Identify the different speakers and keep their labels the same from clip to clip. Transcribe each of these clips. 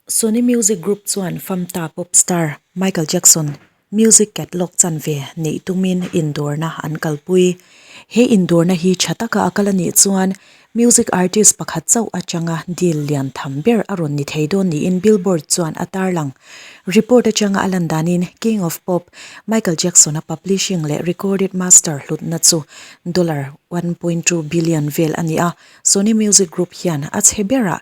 Speaker 1: Sony Music Group chuan famta pop star Michael Jackson music catalog chanve neih tumin indawrna an kalpui. He indawrna hi tha taka a kal a nih chuan music artist pakhat chauh atanga deal lian tham ber a rawn ni thei dawn niin Billboard chuan a tarlang. Report atanga a lan danin King of Pop Michael Jackson-a publishing leh recorded master hlutna chu dollar 1.2 billion vel a ni a, Sony Music Group hian a chhe berah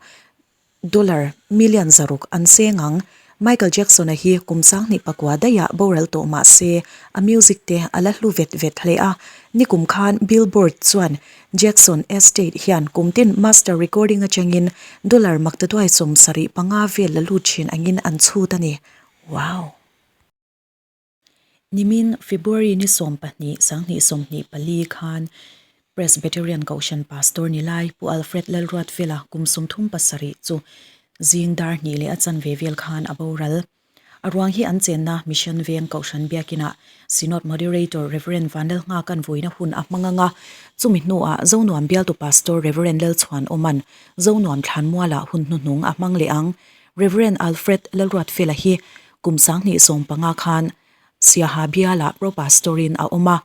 Speaker 1: Dollar million 600 an seng ang. Michael Jackson-a hi kum 2009 daihah boral tawh mah se, a music te a la hlu vet vet hle a. Nikum khan Billboard chuan Jackson Estate hian kum tin master recording atangin dollar maktaduai 75 vel la lut thin angin an chhut a ni. Wow! Nimin February ni 12, 2024 khan Presbyterian Kohhran Pastor ni lai Pu Alfred Lalruatfela kum 37 chu zing dar hnih leh a chanve vel khan a boral. A ruang hi an chenna Mission Veng Kohhran Biakinah Synod Moderator Rev. Vanlalnghaka'n vuina hun a hmang ang a, chumi hnuah Zonuam Bialtu Pastor Rev. Lalchhuanawma'n Zonuam Thlanmualah hun hnuhnung a hmang leh ang. Rev. Alfred Lalruatfela hi Kum 2015 khan Siaha bialah Pro Pastor-in a awm a,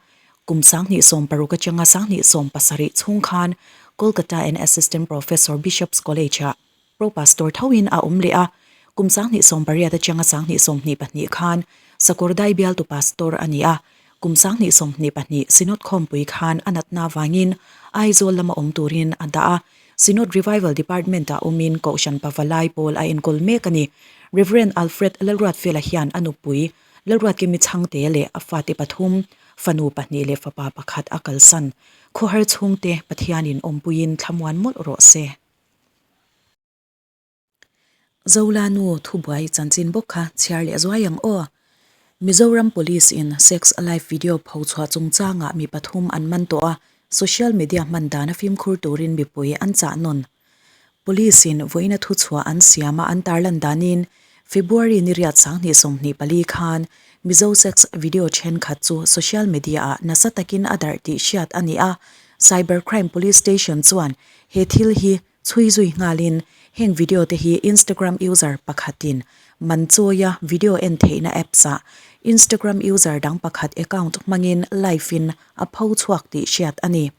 Speaker 1: kum 2016 atanga 2017 chhung khan Kolkata and Assistant Professor Bishop's College-ah Pro Pastor thoin a awm leh a, kum 2018 atanga 2022 khan Sakawrdai bialtu Pastor a ni a, kum 2022 Synod khawmpui khan a natna avangin Aizawl lama awm turin a dah a. Synod Revival Department-ah awmin Kohhran Pavalai pawl a enkawl mek a ni. Rev. Alfred Lalruatfela hian a nupui Lalruatkimi Chhangte leh a fate pathum, fanu pahnih leh fapa pakhat a kalsan. Khawhar chhungte Pathianin awmpuiin thlamuan mawlh rawh se. Zola nu thubuai chanchin bawk kha chhiar leh zuai ang aw. Mizoram Police in sex live video phochhuah chungchangah mi pathum an man tawh a, social media hman dana fimkhur turin mipui an chah nawn. Police in vawiina thuchhuah an siam a an tarlan danin February ni riat 2024 khan Mizo sex video thenkhat chu social media ah nasa takin a darh tih hriat a ni a, Cyber Crime Police Station chuan he thil hi Chhui zui nghalin heng video te hi Instagram user pakhatin man chawia video en theihna apps ah Instagram user dang pakhat account hmangin live in a pho chhuak tih hriat a ni.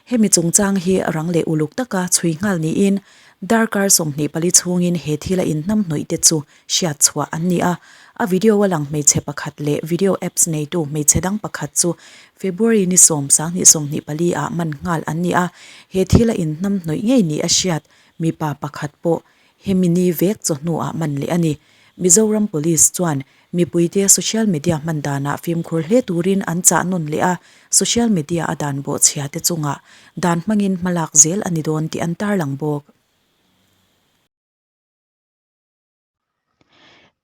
Speaker 1: Hemi chungchang hi rang leh uluk taka chhui nghal niin darkar 24 chhungin he thil a inhnam hnawih te chu hriat chhuah an ni a. A video a lang hmeichhe pakhat leh video apps neitu hmeichhe dang pakhat chu February ni 10, 2024 ah man nghal an ni a, he thil a inhnam hnawih ngei ni a hriat mipa pakhat pawh hemi ni vek chawhnuah man leh a ni. Mizoram Police chuan mipuite social media hman danah fimkhur hle turin an chah nawn leh a, social media a dan bawhchhia te chungah dan hmangin hmalak zel a ni dawn tih an tarlang bawk.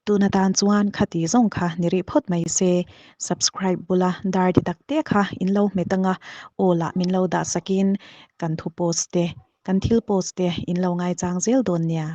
Speaker 1: Tuna tan chuan khati zawng kha ni rih phawt mai se, subscribe bula dar ti tak te kha in lo hmet anga aw lah min lo dah sakin kan thu post te, kan thil post te in lo ngaichang zel dawn nia.